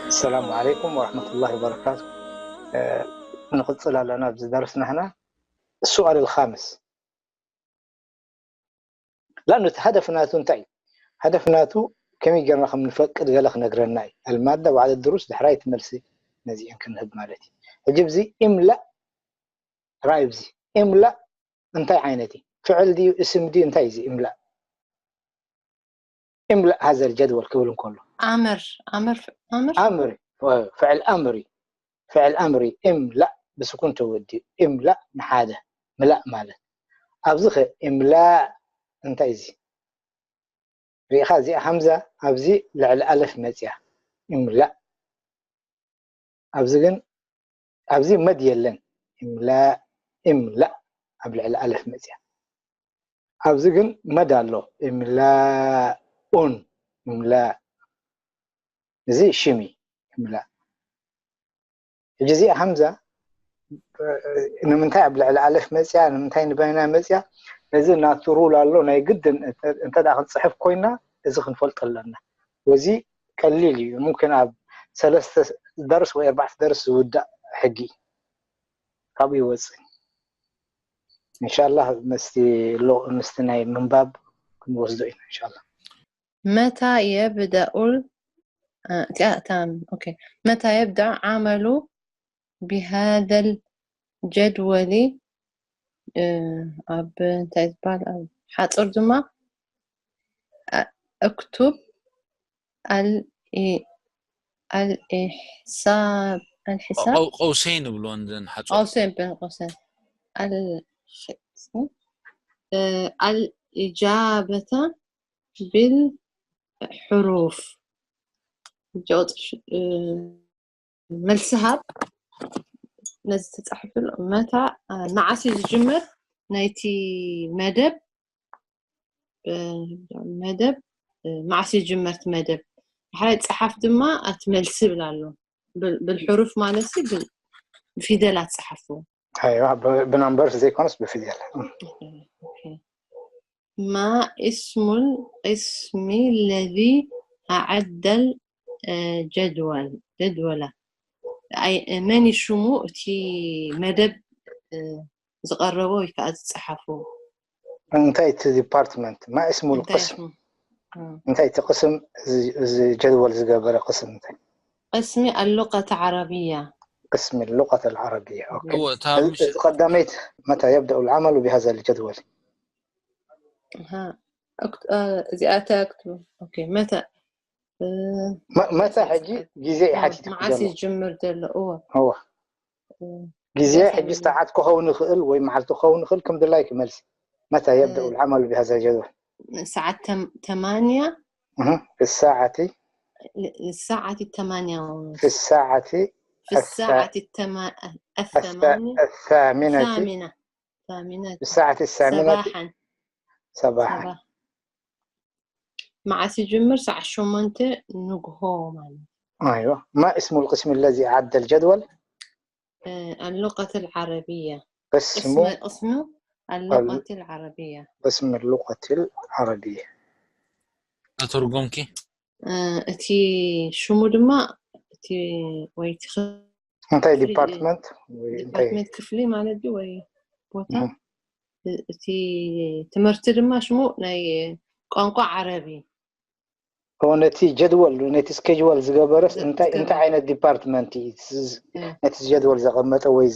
السلام عليكم ورحمة الله وبركاته. ንቕጽል ኣለና ኣብዚ ደርስና ሕና። السؤال الخامس. ላኑ እቲ ሃደፍ ናቱ እንታይ እዩ? ሃደፍ ናቱ ከመይ ጌርና ከም ንፈቅድ ገለ ክነግረና እዩ። المادة بعد الدروس ድሕራይ እቲ መልሲ ነዚአን ክንህብ ማለት እዩ። ሕጂ ብዚ ኢምላእ ራይ ብዚ ኢምላእ እንታይ ዓይነት እዩ? ፍዕል ድዩ እስም ድዩ እንታይ እዩ እዚ ኢምላእ? ኢምላእ هذا الجدول ክብል እንከሎ ኣምር ኣምር ኣምር ኣምር ፍዕል ኣምር ፍዕል ኣምር ኢምላእ ብስኩን ተወዲኡ ኢምላእ ንሓደ ምላእ ማለት ኣብዚ ኸ ኢምላእ እንታይ እዚ ሪኢኻ እዚኣ ሃምዛ ኣብዚ ልዕሊ ኣለፍ መፅያ ኢምላእ ኣብዚ ግን ኣብዚ መድ የለን ኢምላእ ኢምላእ ኣብ ልዕሊ ኣለፍ መፅያ ኣብዚ ግን መድ ኣሎ ኢምላኡን ኢምላእ እዚ ሽም እዩ ኢምላእ ሕጂ እዚኣ ሃምዛ ንምንታይ ኣብ ልዕሊ ኣለፍ መፅያ ንምንታይ ንበይና መፅያ እዚ ናቱ ሩል ኣሎ ናይ ግድን እንተ ደኣ ክንፅሕፍ ኮይና እዚ ክንፈልጦ ኣለና ወዚ ቀሊል እዩ ሙምክን ኣብ ሰለስተ ደርስ ወይ ኣርባዕተ ደርስ ዝውዳእ ሕጊ እዩ ካብኡ ይወፅእ እንሻላ ምስቲ ሎ ምስቲ ናይ ምንባብ ክንወስዶ ኢና እንሻላ متى يبدأ ال تام أوكي متى يبدأ عمل بهذا الجدول ኣብ እንታይ ዝበሃል ኣብ ሓፁር ድማ اكتب الإحساب الحساب قوسين ብሎን ዘን ሓፁር قوسين بين قوسين الإجابة بالحروف መልሲ ሃብ ነዚ ተፃሒፉ መታ መዓስ እዩ ዝጅምር ናይቲ መደብ መደብ መዓስ ይጅመር እቲ መደብ ሓይ ፀሓፍ ድማ ኣቲ መልሲ ይብል ኣሎ ብልሕሩፍ ማለት ብፊደላት ፀሓፉ ብናምበርስ ዘይኮነስ ብፊደል ما اسم القسم الذي أعد الجدول جدولة መን ሽሙ እቲ መደብ ዝቐረቦ ወይ ከዓ ዝፀሓፎ እንታይ እቲ ዲፓርትመንት ማ እስሙ ልቅስም እንታይ እቲ ቅስም እዚ ጀድወል ዝገበረ ቅስም እንታይ قسم اللغة العربية قسم اللغة العربية ቀዳመይት متى يبدأ العمل بهذا الجدول እዚኣታ ክቱ መተ መተ ሕጂ ግዜ ይሓቲት መዓስ ይጅምር ዘሎ እዎ ግዜ ሕጂ ሰዓት ክኸውን ይኽእል ወይ መዓልቲ ክኸውን ይኽእል ከም ድላይ ክመልሲ متى يبدأ العمل بهذا الجدول ሰዓት ተማንያ في الساعة الساعة الثمانية في الساعة في الساعة الثمانية الثامنة الثامنة الثامنة في الساعة الثامنة صباحا صباحا መዓስ ይጅምር ሰዓት ሸሞንተ ንግሆ ማለት أيوة ما اسم القسم الذي أعد الجدول اللغة العربية قسم قسم اللغة العربية قسم اللغة العربية ኣተርጎምኪ እቲ ሽሙ ድማ እቲ ወይ እንታይ ዲፓርትመንት ዲፓርትመንት ክፍሊ ማለት ድዩ ወይ ቦታ እቲ ትምህርቲ ድማ ሽሙ ናይ ቋንቋ ዓረቢ ነቲ ጀድወል ነቲ ስኬጅዋል ዝገበረስ እንታይ ዓይነት ዲፓርትመንት እዩ ነቲ ጀድወል ዘቐመጠ ወይ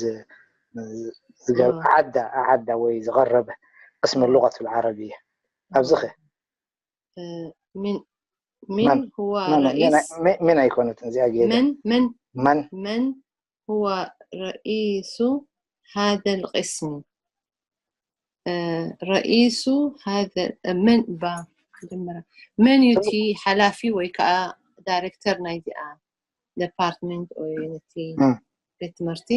ዓዳ ዓዳ ወይ ዝቐረበ ቅስሚ ሉቀት ዓረብያ ኣብዚ ኸ من من هو رئيس من ኣይኮነትን እዚኣ ጌጋ من من من من هو رئيس هذا القسم رئيس هذا من با መን እዩ እቲ ሓላፊ ወይ ከዓ ዳይሬክተር ናይዚኣ ዲፓርትመንት ወይ ነቲ ቤት ትምህርቲ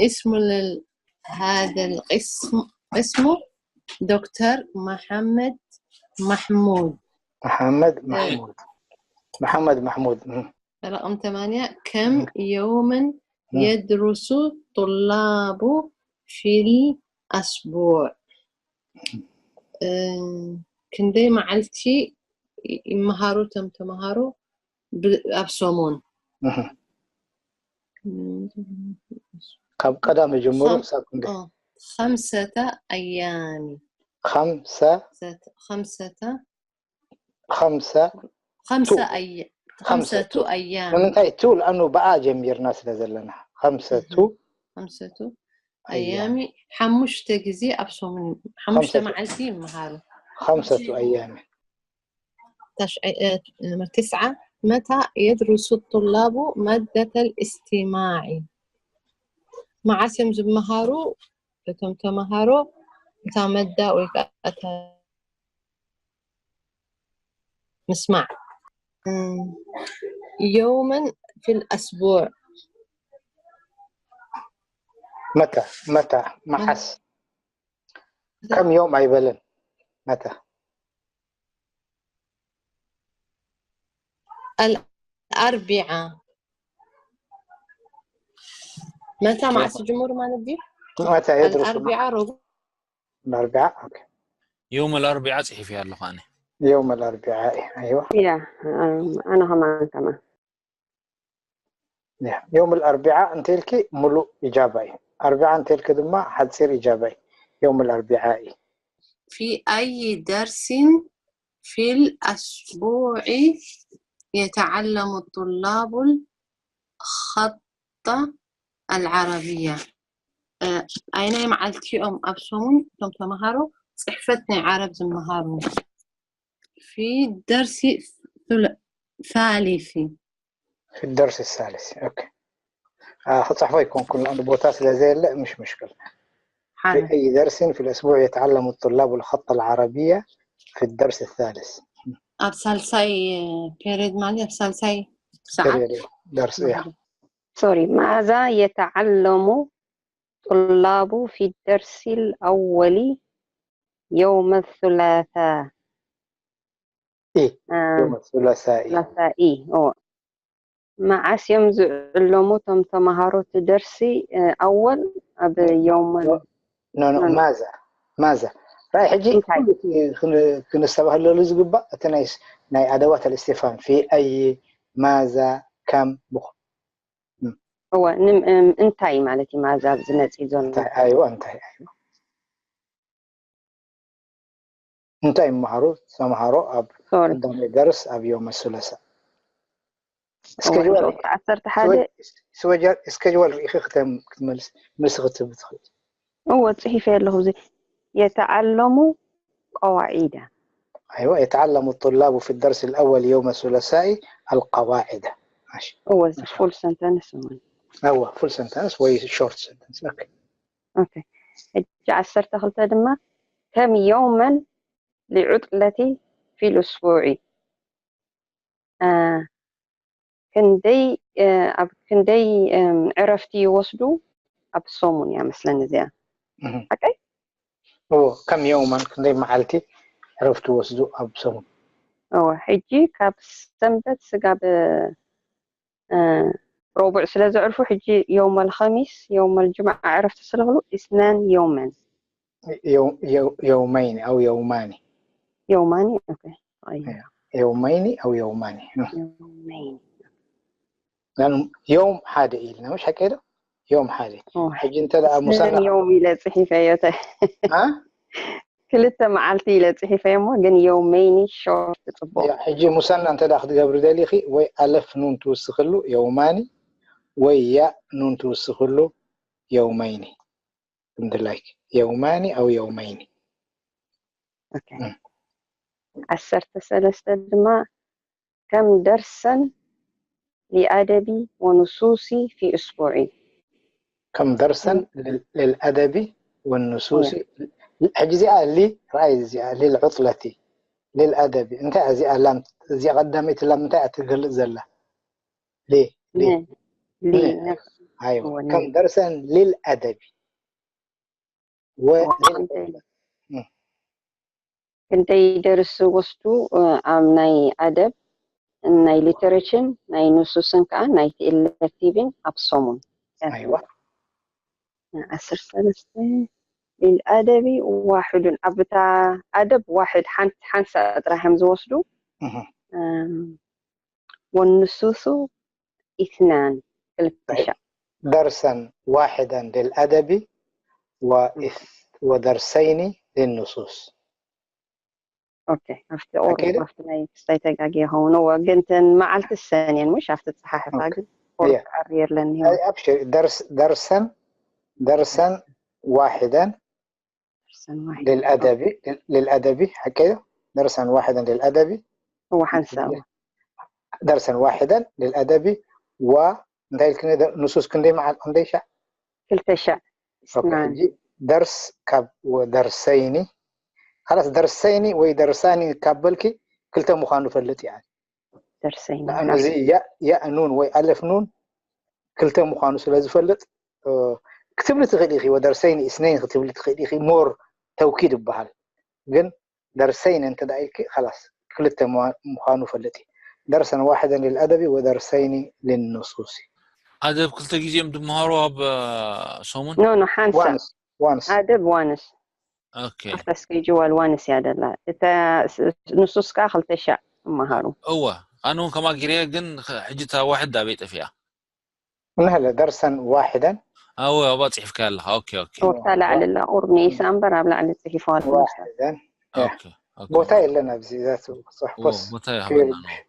اسم هذا القسم اسمه دكتور محمد محمود محمد محمود محمد محمود رقم ثمانية كم يوما يدرس طلاب في الأسبوع ክንደይ መዓልቲ ይመሃሩ እቶም ተምሃሮ ኣብ ሰሙን እህ። ካብ ቀዳም ጀምሩ ክሳብ ክንደይ? خمسة أيام. خمسة. خمسة. خمسة. خمسة أي. خمسة أيام. ንምንታይ ቱ? ለኣኑ ብኣ ጀሚርና ስለ ዘለና። خمسة. خمسة أيام. ሓሙሽተ ግዜ ኣብ ሰሙን ሓሙሽተ መዓልቲ ይመሃሩ። خمسة أيام. تسعة. متى يدرس الطلاب مادة الاستماع؟ መዓስ እዮም ዝመሃሩ እቶም ተመሃሮ እታ መዳ ወይ ከዓ እታ ምስማዕ? يوما في الأسبوع. متى متى መዓስ؟ ከም يوم ኣይበለን። متى؟ الأربعاء. መታ መዓስ ጅምሩ ማለት ድዩ? متى يدرس الأربعاء ረቡዕ الأربعاء. ኦኬ. يوم الأربعاء ጽሒፈያ ኣለኹ ኣነ። يوم الأربعاء. أيوة. ያ ኣነ ከማን ከማን يوم الأربعاء እንተልኪ ሙሉእ إجابة እዩ። ኣርብዓ እንተልኪ ድማ ሓፂር إجابة እዩ። يوم الأربعاء እዩ። في أي درس في الأسبوع يتعلم الطلاب الخط العربية؟ ኣየናይ መዓልቲ እዮም ኣብ ሰሙን እቶም ተምሃሮ ፅሕፈት ናይ ዓረብ ዝመሃሩ? في الدرس الثالث. في الدرس الثالث. أوكي. ክፅሕፎ ኣይኮንኩን ንኣንዱ ቦታ ስለ ዘየለ ምሽ ምሽክል። في أي درس في الأسبوع يتعلم الطلاب الخط العربية في الدرس الثالث؟ ኣብ ሳልሳይ period ማለት ኣብ ሳልሳይ ሰዓት درس. سوري، ماذا يتعلم طلاب في الدرس الأول يوم الثلاثاء؟ إيه. يوم الثلاثاء. ثلاثاء. أو መዓስ እዮም ዝዕለሙ እቶም ተምሃሮ እቲ ደርሲ ኣወል ኣብ يوم ኖ ኖ ማዛ ማዛ ራይ ሕጂ ኩሉ ክነስተባህለሉ ዝግባእ እቲ ናይ ኣደዋት الاستفهام في أي ماذا كم ብኹ እወ እንታይ ማለት እዩ ማዛ ኣብዚ መፂ ዘሎ ኣይዋ እንታይ ኣይዋ እንታይ ይመሃሩ ተምሃሮ ኣብ ቀዳማይ ደርስ ኣብ يوم الثلاثاء ዓሰርተ ሓደ ስኬጅዋል ርኢኺ ክትመልስ መልሲ ክትህብ ትኽእል እወ ፅሒፈ ኣለኹ እዚ يتعلم قواعد أيوة يتعلم الطلاب في الدرس الأول يوم الثلاثاء القواعد ماشي እወ እዚ full sentence እውን እወ full sentence ወይ short sentence okay okay ሕጂ ዓሰርተ ክልተ ድማ كم يوما لعطلة في الأسبوع ክንደይ ኣብ ክንደይ ዕረፍቲ ይወስዱ ኣብ ሰሙን እያ መስለኒ እዚኣ ሓቀይ እዎ ከም የውማን ክንደይ መዓልቲ ዕረፍቲ ወስዱ ኣብ ሰሙን እዎ ሕጂ ካብ ሰንበት ስጋብ ረቡዕ ስለ ዘዕርፉ ሕጂ የውመል ኸሚስ የውመል ጅምዓ ዕረፍቲ ስለኽሉ ኢስናን የውመን የውመይኒ ኣው የውማኒ የውማኒ የውመይኒ ኣው የውማኒ የውመይኒ የውም ሓደ ኢልና ምሽ ሓቀ ዶ የውም ሓደ ሕጂ እንተ ደኣ ሙሳና የውም ኢለ ፅሒፈዮ ክልተ መዓልቲ ኢለ ፅሒፈ እሞ ግን የውመይኒ ሾርት ፅቡቅ ሕጂ ሙሳና እንተ ክትገብሪ ደሊኺ ወይ ኣለፍ ኑን ትውስኽሉ የውማኒ ወይ ያ ኑን ትውስኽሉ የውመይኒ እንድላይክ የውማኒ ኣው የውመይኒ ዓሰርተ ሰለስተ ድማ ከም ደርሰን ሊኣደቢ ወንሱሲ ፊ እስቡዒ ከም ደርሰን ልልኣደቢ ወንሱሲ ሕጂ እዚኣ ሊ ራእይ እዚኣ ልልዑጥለቲ ልልኣደቢ እንታይ እዚኣ ላም እዚኣ ቀዳመይቲ ላም እንታይ እያ ትገልፅ ዘላ ሊ ሊ ሊ ኣይዋ ከም ደርሰን ልልኣደቢ ክንደይ ደርሲ ወስዱ ኣብ ናይ ኣደብ ናይ ሊተሬችን ናይ ንሱስን ከዓ ናይቲ ኤሌክቲቭን ኣብ ሰሙን ኣይዋ ዓሰርተ ሰለስተ ልልኣደቢ ዋሕዱን ኣብታ ኣደብ ዋሕድ ሓንቲ ሓንሳ ጥራሕም ዝወስዱ ወንሱሱ اثنان ክልተ ሻዕ درسا واحدا للأدب وإث- ودرسين للنصوص ኦኬ ኣብቲ ኦር ኣብቲ ናይ ክስታይ ተጋጊ ይኸውን እወ ግን ተን መዓልቲ ሰኔን ምሽ ኣብቲ ፀሓሕፋ ግን ኦር ተዓርየለኒ أبشر درس درسا درسا واحدا للأدب للأدب حكي درسا واحدا للأدب እወ ሓንሳብ درسا واحدا للأدب و እንታይ ኢልክኒ ንሱስ ክንደይ መዓል ክንደይ ሻዕ ክልተ ሻዕ ደርስ ካብ ደርሰይኒ خلاص ደርሰይኒ ወይ ደርሳኒ ካብ በልኪ ክልተ ምዃኑ ፈልጥ እያ ደርሰይኒ እዚ ያእ ኑን ወይ ኣለፍ ኑን ክልተ ምዃኑ ስለ ዝፈልጥ ክትብሊ ትኽእሊ ኢኺ ወደርሰይኒ እስነይን ክትብሊ ትኽእሊ ኢኺ ሞር ተውኪድ ይበሃል ግን ደርሰይን እንተ ኢልኪ خلاص ክልተ ምዃኑ ፈልጥ እዩ درسا واحدا للأدب ودرسين للنصوص ኣደብ ክልተ ግዜ እዮም ዝመሃሩ ኣብ ሰሙን ኖ ኖ ሓንሳ ዋንስ ኣደብ ዋንስ ኦኬ ኣብታ ስኬጅዋል ዋንስ እያ ደላ እታ ንሱስ ከዓ ክልተ ሻዕ እመሃሩ እወ ኣነ እውን ከማ ጊርየ ግን ሕጂ እታ ዋሕድ ኣበይ ጠፊኣ እንሀለ درسا واحدا ኣወ ኣብኣ ፅሒፍካ ኣለካ ኦኬ ኦኬ ወታ ላዕሊ ላ ቁርብ ንኢሳ እምበር ኣብ ላዕሊ ፅሒፎ ኣሎ واحدا ኦኬ ኦኬ ቦታ የለን ኣብዚ ዛት ኦ ጽሕፎስ ቦታ ይሃበና ነው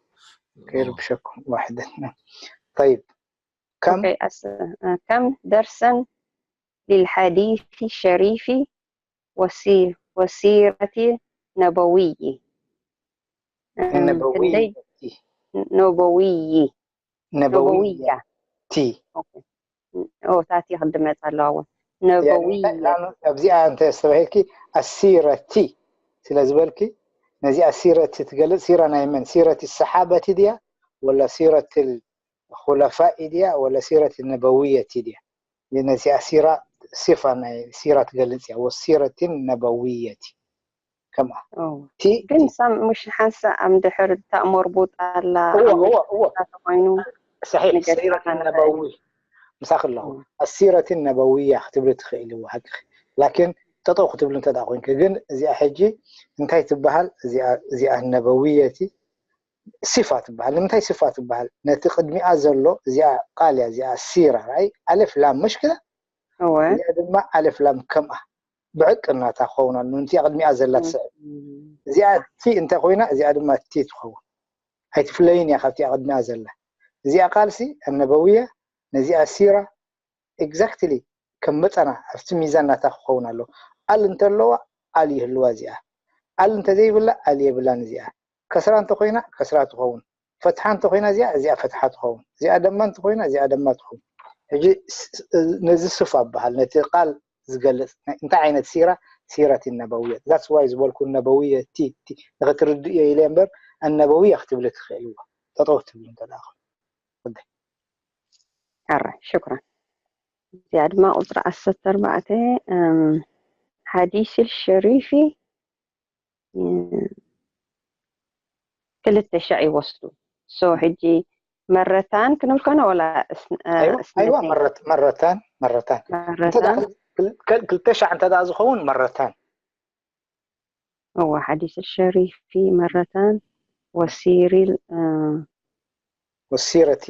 ከይርብሸኩም واحدا طيب كم ከም ደርሰን للحديث الشريف والسيرة النبوية النبوية نبوية نبوية ታቲ ክድመፅ ኣለዋ እውን ነበውያ ኣብዚኣ እንተ ዝተባሂልኪ ኣሲረቲ ስለ ዝበልኪ ነዚኣ ሲረቲ ትገልፅ ሲራ ናይ መን ሲረቲ ሰሓበቲ ድያ ወላ ሲረት ኩለፋኢ ድያ ወላ ሲረት ነበውየቲ ድያ ነዚኣ ሲራ ሲፋ ናይ ሲራ ትገልፅ እያ ወሲረትን ነበውየቲ ከምኣ ግን ሳም ምሽ ሓንሳ ኣም ድሕር ታእ መርቡጥ ኣላ እወ እወ እወ ኮይኑ صحيح ንገድፋ سيرة ከነኽእል። النبوي ምሳኽ ኣለኹ السيرة النبوية ክትብል ትኽእል እወ ሓቅኺ ላኪን ጠጠው ክትብል እንተ ደኣ ኮንኪ ግን እዚኣ ሕጂ እንታይ ትበሃል እዚኣ እዚኣ ነበውየቲ ሲፋ ትበሃል ንምንታይ ሲፋ ትበሃል ነቲ ቅድሚኣ ዘሎ እዚኣ ቃል እያ እዚኣ ሲራ ራይ ኣለፍ ላም መሽ ክዳ እወ እዚኣ ድማ ኣለፍ ላም ከምኣ ብዕቂ እናታ ክኸውን ኣሎ ነቲ ቅድሚኣ ዘላ ትስዕብ እዚኣ ቲ እንተ ኮይና እዚኣ ድማ ቲ ትኸውን ኣይትፍለይን እያ ካብቲ ቅድሚኣ ዘላ እዚኣ ቃልሲ ኣነበውያ ነዚኣ ሲራ exactly ከም መጠና ኣብቲ ሚዛን ናታ ክኸውን ኣሎ ኣል እንተለዋ ኣል ይህልዋ እዚኣ ኣል እንተዘይብላ ኣል የብላን እዚኣ ከስራ እንተኮይና ከስራ ትኸውን ፈትሓ እንተኮይና እዚኣ እዚኣ ፈትሓ ትኸውን እዚኣ ደማ እንተኮይና እዚኣ ደማ ትኸውን ሕጂ ነዚ ስፋ በሃል ነቲ ቃል ዝገልፅ እንታይ ዓይነት ሲራ ሲረት ነበውየት that's why ዝበልኩ ነበውየቲ ንክትርድእዮ ኢለ እምበር ኣነበውያ ክትብሊ ትኽእል እዋ ጠጠው ትብል እንተ ሕራይ ሽኩራን እዚኣ ድማ ቁፅሪ ዓሰርተ ኣርባዕተ ሓዲስ ሸሪፊ ክልተ ሻዕ ይወስዱ ሶ ሕጂ መረታን ክንብል ከነ ወላ ኣይዋ መረታን መረታን መረታን ክልተ ሻዕ እንተ ዝኸውን መረታን እወ ሓዲስ ሸሪፊ መረታን ወሲሪል ወሲረቲ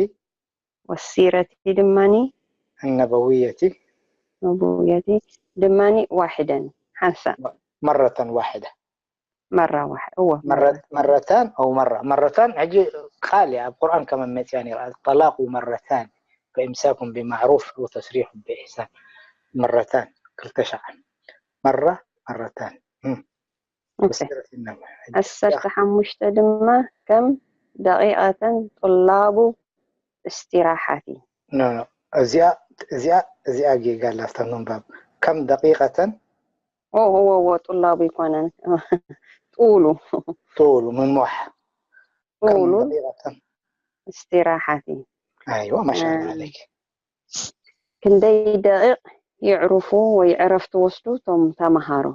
ወሲረቲ ድማኒ النبوية ነቡየቲ ድማኒ ዋሕደን ሓንሳ مرة واحدة መራ ዋሕ እወ مرة مرتان أو مرة مرتان ሕጂ ቃል እያ ኣብ ቁርኣን ከመ መፅያ ነይራ الطلاق مرتان فإمساك بمعروف أو تسريح بإحسان مرتان ክልተ ሻዕ مرة مرتان ኦኬ ዓሰርተ ሓሙሽተ ድማ ከም ደቂቐተን ጡላቡ እስትራሓቲ እዚኣ እዚኣ እዚኣ ጌጋ ኣላታ ምንባብ ከም ደቂቐተን እወ እወ ጡላቡ ይኮነን ጡሉ ጡሉ ምንዋሕ ጡሉ ደቂቐተን እስትራሓቲ ኣይዋ ማሻላ ዓለይክ ክንደይ ደቂቕ የዕርፉ ወይ ዕረፍቲ ወስዱ እቶም ተምሃሮ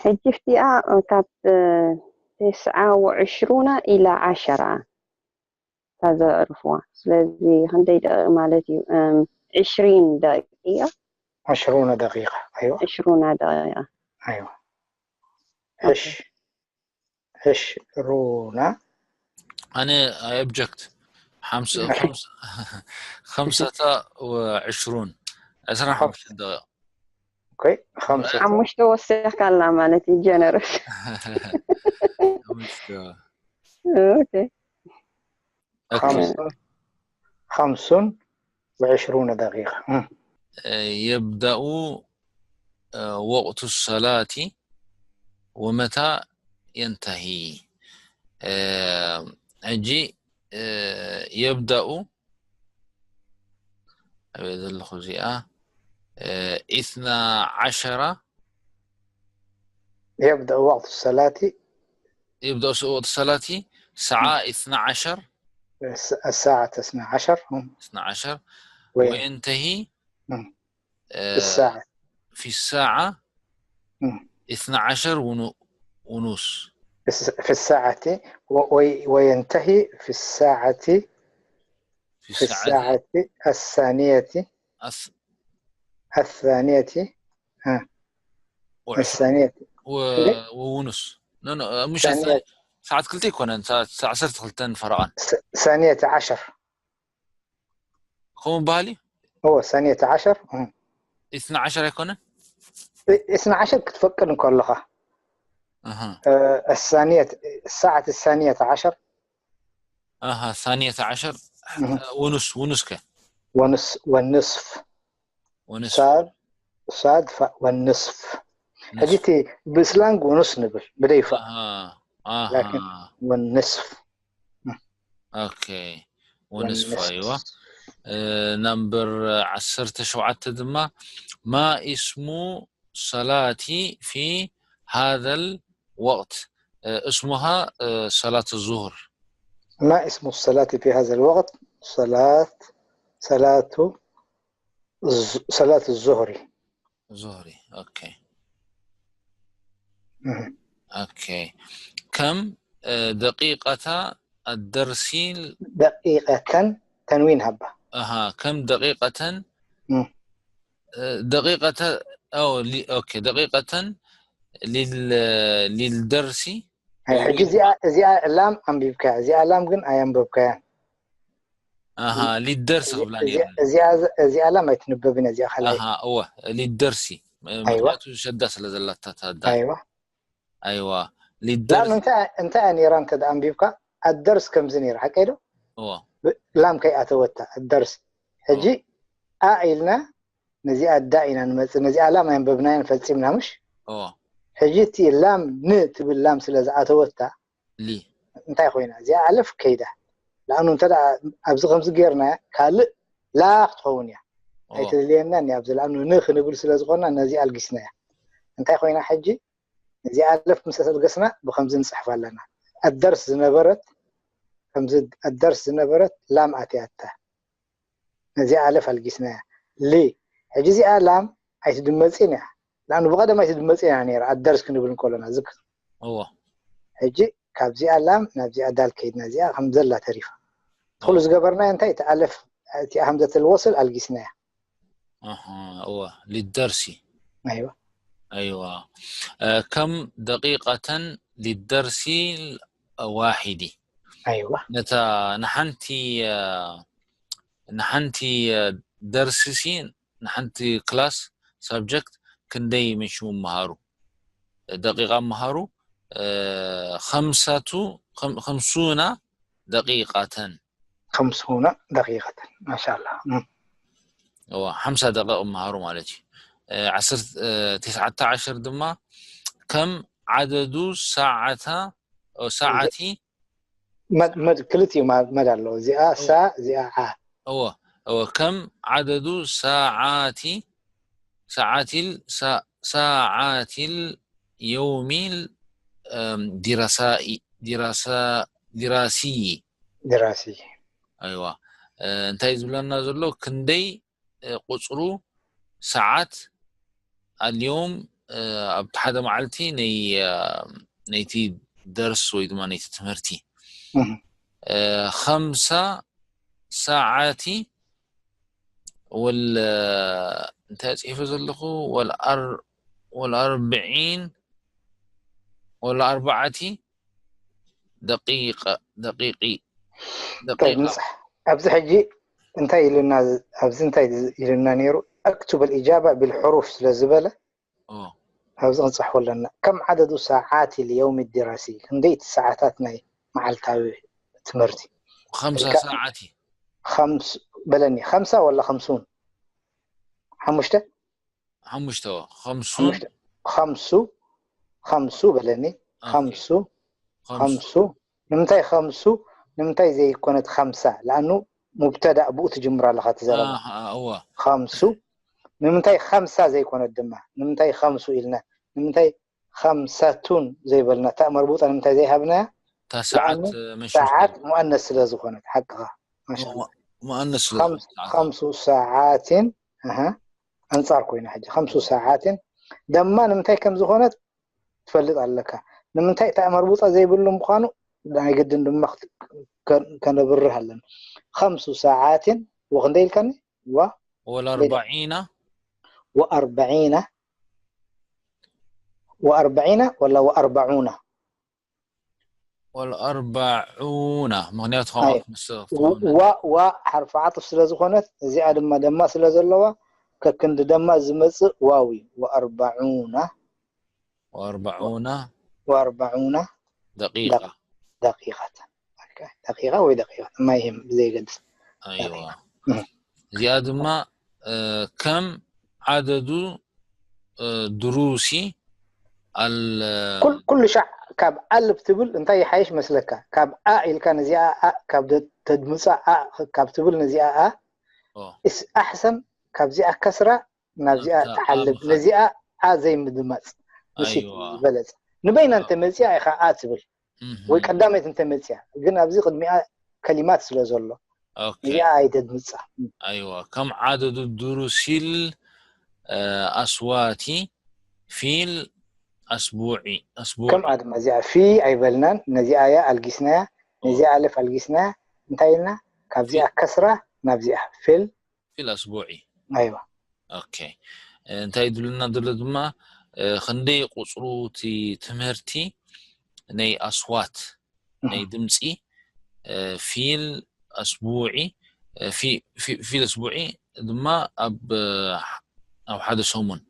ሕጂ ፍቲኣ ካብ ተስዓ ወዕሽሩና ኢላ ዓሸራ እታ ዘዕርፍዋ ስለዚ ክንደይ ደቂቕ ማለት እዩ ዕሽሪን ደቂቕ እያ عشرون دقيقة أيوة ዕሽሩና ደቂቓ أيوة عش عشرونا ኣነ ኣይ ኦብጀክት ሓምሳ ሓምሳ ሓምሳ ወዕሽሩን ዕስራን ሓሙሽተን ደቂቕ okay خمسة ሓሙሽተ ወሲኽካልና ማለት እዩ generous ሓሙሽተ okay okay خمس خمس وعشرون دقيقة مم. يبدأ وقت الصلاة ومتى ينتهي ሕጂ يبدأ ኣበይ ዘለኹ እዚኣ اثنا عشر يبدأ وقت الصلاة يبدأ وقت الصلاة ساعة اثنا عشر الس- الساعة اثنا عشر هم. اثنا عشر وين؟ وينتهي مم. آه، الساعة في الساعة مم. اثنا عشر ونو- ونص في الس- في الساعة و- وي- وينتهي في الساعة في في الساعة الساعة الثانية الث- الثانية وعشرين الثانية و- ونص نو نو مش ثانية. ساعة ክልተ ኣይኮነን ሰዓት ዓሰርተ ክልተን ፈረቓን ثانية عشر ከምኡ በሃሊ هو ثانية عشر مم. اثنا عشر ኣይኮነን اثنا عشر ክትፈቅድ እንከለኻ أها آه، الثانية الساعة الثانية عشر أها ثانية عشر مم. ونص ونص ከ ونص والنصف ونصف صاد صاد فاء والنصف ሕጂ نصف እቲ ብስላንግ ونص ንብል ብደይፋ أها لكن أها والنصف أوكي ونصف والنصف. أيوة نمبر عشرة شوعت دما ما اسم صلاتي في هذا الوقت اسمها صلاة الظهر ما اسم الصلاة في هذا الوقت؟ صلاة صلاة الز- صلاة الظهر. ظهري أوكي مهم. أوكي كم دقيقة الدرس ال- دقيقة تنوين هبة. أها كم دقيقة مم. دقيقة أو لي أوكي دقيقة لل للدرس ሕጂ እዚኣ እዚኣ ላም ኣንቢብካያ እዚኣ ላም ግን ኣየንበብካያን ኣሃ ሊደርሲ ክብላ እዚኣ ላም ኣይትንበብን እዚኣ ካልኣይ ኣሃ እወ ሊደርሲ ምክንያቱ ሸዳ ስለ ዘላታ ታዳ ኣይዋ ኣይዋ ላም ሊደርሲ እንታይ እንታይ ነራ እንተ ኣንቢብካ ኣደርስ ከምዚ ነራ ሓቀይ ዶ እወ ላም ከይኣተወታ ኣደርስ ሕጂ ኣ ኢልና ነዚኣ ዳ ኢና ንመፅእ ነዚኣ ላም ኣየንበብናያን ፈፂምና ምሽ እወ ሕጂ እቲ ላም ን ትብል ላም ስለ ዝኣተወታ ሊ እንታይ ኮይና እዚኣ ኣለፍ ከይዳ ንኣኑ እንተ ኣብዚ ከምዚ ጌርና ካልእ ላ ክትኸውን እያ እወ ኣይተድልየና እያ ኣብዚ ንኣኑ ን ክንብል ስለ ዝኾንና ነዚ ኣልጊስና እያ እንታይ ኮይና ሕጂ ነዚ ኣለፍ ምስ ኣልገስና ብከምዚ ንፅሕፍ ኣለና ኣደርስ ዝነበረት ከምዚ ኣደርስ ዝነበረት ላም ኣትያታ ነዚ ኣለፍ ኣልጊስና እያ ሊ ሕጂ እዚኣ ላም ኣይትድመፅን እያ ንኣኑ ብቐደም ኣይትድመፅን እያ ነራ ኣደርስ ክንብል እንከሎና ዝክር እወ ሕጂ ካብዚኣ ላም ናብዚኣ ዳል ከይድና እዚኣ ከም ዘላ ተሪፋ ትኽሉ ዝገበርና እንታይ እቲ ኣለፍ እቲኣ ከም ዘተልወስል ኣልጊስናያ ኣሃ እወ ሊደርሲ ኣይዋ ኣይዋ ከም ደቂቀተን ሊደርሲ ዋሒዲ ኣይዋ ነታ ንሓንቲ ንሓንቲ ደርሲ ሲ ንሓንቲ ክላስ ሳብጀክት ክንደይ ምሽ ምምሃሩ ደቂቃ ምሃሩ ከምሳቱ ከምሱና ደቂቃተን ከምሱና ደቂቃተን ማሻላ እዋ ሓምሳ ደቂቕ ምሃሩ ማለት እዩ ዓሰርተ ትስዓተ ዓሸር ድማ ከም ዓደዱ ሰዓታ ሰዓቲ ክልቲኡ መድ ኣለዎ እዚኣ ሳ እዚኣ ዓ እወ እወ ከም ዓደዱ ሰዓቲ ሰዓቲል ሰዓቲል የውሚል ዲራሳኢ ዲራሳ ዲራሲ ድራሲ ኣይዋ እንታይ ዝብለና ዘሎ ክንደይ ቁፅሩ ሰዓት ኣልዮም ኣብቲ ሓደ መዓልቲ ነይቲ ደርስ ወይ ድማ ነይቲ ትምህርቲ ከምሳ ሰዓቲ ወል እንታይ ፅሒፈ ዘለኹ ወልኣርብዒን ወልኣርባዓቲ ደቂቀ ደቂቂ ደቂቃ ኣብዚ ሕጂ እንታይ ኢልና ኣብዚ እንታይ ኢልና ነይሩ? اكتب الإجابة بالحروف ስለ ዝበለ ኣብዚ ክንፅሕፎ ኣለና። كم عدد ساعات اليوم الدراسي؟ ክንደይቲ ሰዓታት ናይ መዓልታዊ ትምህርቲ خمسة الك- ساعات خمس በለኒ خمسة ولا خمسون ሓሙሽተ ሓሙሽተ خمسون خمس خمس በለኒ خمس خمس ንምንታይ خمس ንምንታይ ዘይኮነት خمسة لأنه مبتدأ ብኡ ትጅምር ኣለኻ ትዘረባ እዋ خمس ንምንታይ خمسة ዘይኮነት ድማ ንምንታይ خمس ኢልና ንምንታይ خمسة ዘይበልና እታ መርቡጣ ንምንታይ ዘይሃብናያ እታ ሰዓት لأنه መሽሙሽ ሰዓት مؤنث ስለ ዝኾነት ሓቅኻ ማሻ مؤنث ስለ خمس خمس ساعات أها ኣንጻር ኮይና ሕጂ خمس ساعات ደማ ንምንታይ ከም ዝኾነት ትፈልጥ ኣለካ ንምንታይ እታ መርቡጣ ዘይብሉ ምዃኑ ናይ ግድን ድማ ክት- ከ- ከነብርህ ኣለና خمس ساعات ወክንደይ ኢልካኒ ዋ والأربعين وأربعين وأربعين ولا وأربعون والأربعون ምኽንያቱ ኣይ ከምኣ ምስ و و حرف عطف ስለ ዝኾነት እዚኣ ድማ ደማ ስለ ዘለዋ ከክንዲ ደማ ዝመጽእ ዋው እዩ وأربعون وأربعون وأربعون دقيقة دقيقة ደቂቃ ወይ ደቂቃ ማይህም ብዘይገድስ أيوة እህ። እዚኣ ድማ እ፣ كم عدد እ፣ دروس ال ኩል- ኩሉ ሻዕ ካብ ኣልፍ ትብል እንታይ ይሓይሽ መስለካ ካብ ኣ ኢልካ ነዚኣ ኣ ካብ ደ- ተድምፃ ኣ ካብ ትብል ነዚኣ ኣ ኦ፣ እስ ኣሕሰን ካብዚኣ ከስራ ናብዚኣ ናብታ ኣ ትሓልፍ ምኻድ። ነዚኣ ኣ ዘይምድማፅ ንሲ ኣይዋ ዝበለፅ ንበይና ዋ። እንተመፅያ ኢኻ ኣ ትብል እህ፣ ወይ ቀዳመይት እንተመፅያ ግን ኣብዚ ቅድሚኣ ከሊማት ስለ ዘሎ ኦኬ ነዚኣ ኣይተድምፃ ኣይዋ ከም ዓደዱ ድሩሲል ኣስዋቲ ፊል ኣስቡዒ ኣስቡዕ ከምኣ ድማ እዚኣ ፊ ኣይበልናን ነዚኣ ያ ኣልጊስናያ ነዚኣ ኣለፍ ኣልጊስናያ እንታይ ኢልና ካብዚኣ ከስራ ናብዚኣ ፊል ፊል ኣስቡዒ ኣይዋ ኦኬ እንታይ ይድሉና ዘሎ ድማ እ፣ ክንደይ ቁፅሩ እቲ ትምህርቲ ናይ ኣስዋት ናይ ድምፂ እ፣ ፊል ኣስቡዒ እ፣ ፊ- ፊ- ፊል ኣስቡዒ ድማ ኣብ እ፣ ኣብ ሓደ ሰሙን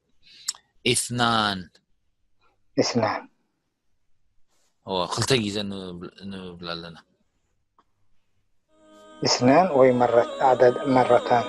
ኢትናን እስናን እወ፣ ክልተ ግዜ ንብል ንብል ኣለና እስናን ወይ መረት ኣዕዳድ መረታን